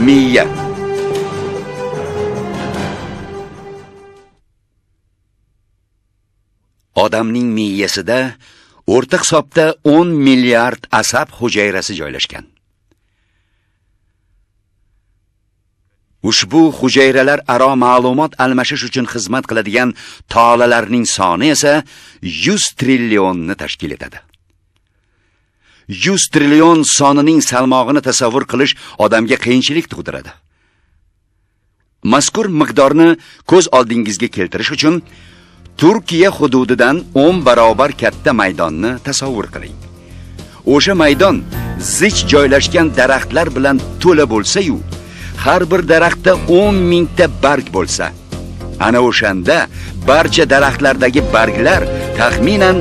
Miya. Odamning miyasida o'rta hisobda 10 milliard asab hujayrasi joylashgan. Ushbu hujayralar aro ma'lumot almashish uchun xizmat qiladigan tolalarning soni esa 100 trillionni tashkil etadi. 100 trillion sonining salmog'ini tasavvur qilish odamga qiyinchilik tug'diradi. Mazkur miqdorni ko'z oldingizga keltirish uchun Turkiya hududidan 10 barobar katta maydonni tasavvur qiling. O'sha maydon zich joylashgan daraxtlar bilan to'la bo'lsa-yu, har bir daraxtda 10 mingta barg bo'lsa, ana o'shanda barcha daraxtlardagi barglar taxminan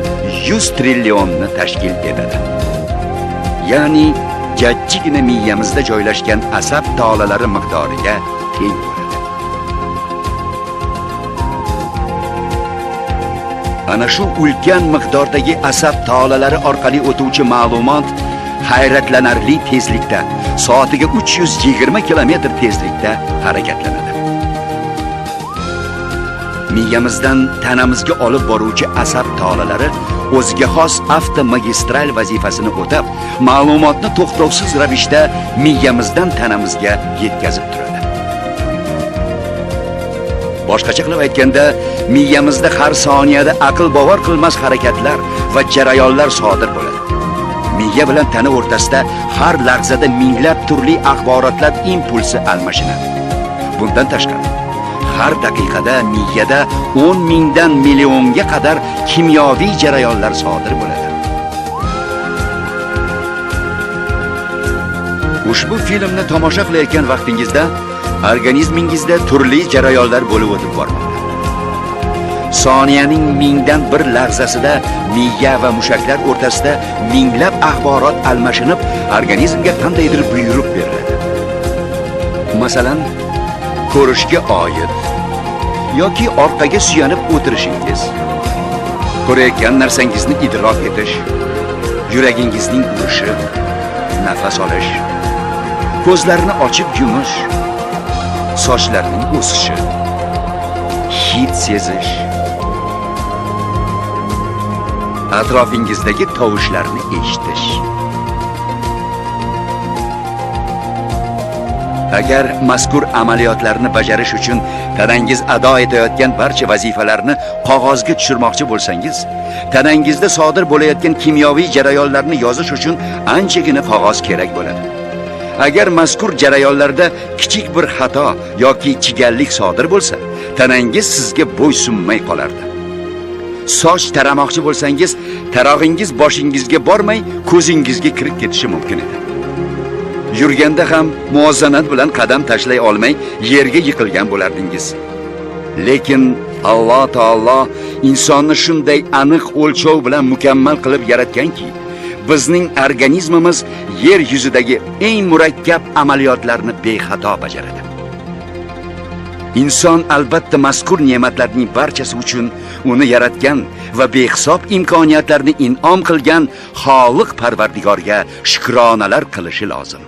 100 trillionni tashkil etadi. Ya'ni jajjigina miyamizda joylashgan asab tolalari miqdoriga teng bo'ladi. Ana shu ulkan miqdordagi asab tolalari orqali o'tuvchi ma'lumot hayratlanarli tezlikda, soatiga 320 kilometr tezlikda harakatlanadi. Miyamizdan tanamizga olib boruvchi asab tolalari o'ziga xos avtomagistral vazifasini o'tab, ma'lumotni to'xtovsiz ravishda miyamizdan tanamizga yetkazib turadi. Boshqacha qilib aytganda, miyamizda har soniyada aql bovar qilmas harakatlar va jarayonlar sodir bo'ladi. Miya bilan tana o'rtasida har lahzada minglab turli axborotlar impulsi almashinadi. Bundan tashqari, har daqiqada miyada 10 mingdan millionga qadar kimyoviy jarayonlar sodir bo'ladi. Ushbu filmni tomosha qilayotgan vaqtingizda organizmingizda turli jarayonlar bo'lib o'tib bormoqda. Soniyaning mingdan bir lahzasida miya va mushaklar o'rtasida minglab axborot almashinib, organizmga qandaydir buyruq beriladi. Masalan, ko'rishga oid yoki orqaga suyanib o'tirishingiz, ko'rayotgan narsangizni idrok etish, yuragingizning urishi, nafas olish, ko'zlarni ochib yumish, sochlarning o'sishi, hid sezish, atrofingizdagi tovushlarni eshitish. Agar mazkur amaliyotlarni bajarish uchun tanangiz ado etayotgan barcha vazifalarni qog'ozga tushirmoqchi bo'lsangiz, tanangizda sodir bo'layotgan kimyoviy jarayonlarni yozish uchun anchagina qog'oz kerak bo'ladi. Agar mazkur jarayonlarda kichik bir xato yoki chigallik sodir bo'lsa, tanangiz sizga bo'ysunmay qolardi. Soch taramoqchi bo'lsangiz, tarog'ingiz boshingizga bormay, ko'zingizga kirib ketishi mumkin edi. Yurganda ham muvozanat bilan qadam tashlay olmay yerga yiqilgan bo'lardingiz. Lekin Alloh taolo insonni shunday aniq o'lchov bilan mukammal qilib yaratganki, bizning organizmimiz yer yuzidagi eng murakkab amaliyotlarni bexato bajaradi. Inson albatta mazkur ne'matlarning barchasi uchun uni yaratgan va behisob imkoniyatlarni in'om qilgan Xoliq Parvardigorga shukronalar qilishi lozim.